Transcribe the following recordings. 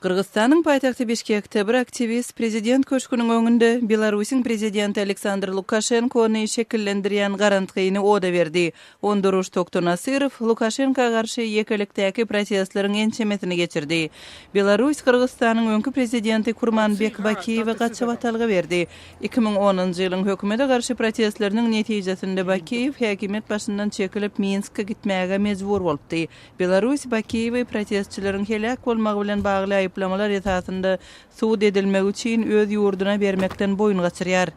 Gyrgyzystanyň paýtagty Bişkekde bir aktiwist prezident köşgüniň öňünde Belarusyň prezidenti Aleksandr Lukaşenkony şekillendirýän garantgyny oda berdi. Onduruş Toktonasyrow Lukaşenka garşy ýekelikdäki protestleriň ençemesini geçirdi. Belarus Gyrgyzystanyň öňki prezidenti Kurmanbek Bakiýewe gaçybatalga berdi. 2010-njy ýylyň hökümete garşy protestleriniň netijesinde Bakiýew häkimiýet başyndan çekilip Minske gitmäge mejbur bolupdy. Belarus Bakiýewi protestçileriň heläk bolmagy bilen bagly aýyplamalar esasynda sud edilmegi üçin öz ýurduna bermekden boýun gaçyrýar.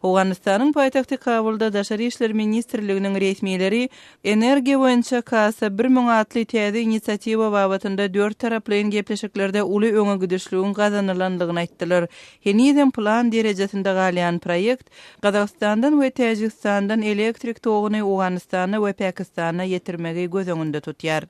Owganystanyň paýtagty Kabulda Daşary işler ministrliginiň resmileri energiýa boýunça Kasa 1000 atly täze inisiatiwa babatynda dörttaraplaýyn gepleşiklerde uly öňe gidişligiň gazanylandygyny aýtdylar. Henizem plan derejesinde galýan proýekt Gazagystandan we Täjigistandan elektrik toguny Owganystana we Pakistana ýetirmegi göz öňünde tutýar.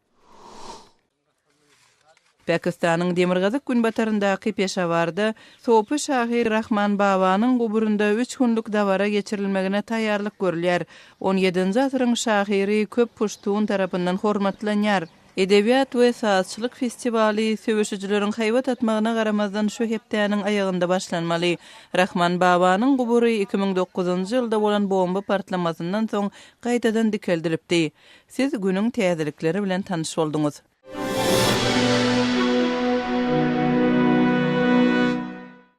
Pakistanyň demirgazyk-günbataryndaky Peşawarda sopy şahyr Rahman Babanyň guburynda üç günlük dabara geçirilmegine taýýarlyk görülýär. On ýedinji asyryň şahyry köp puştun tarapyndan hormatlanýar. Edebiýat we sazçylyk festiwaly söweşijileriň haýbat atmagyna garamazdan şu hepdäniň aýagynda başlanmaly. Rahman Babanyň gubury 2009-njy ýylda bolan bomba partlamasyndan soň gaýtadan dikeldilipdi. Siz günüň täzelikleri bilen tanyş bolduňyz.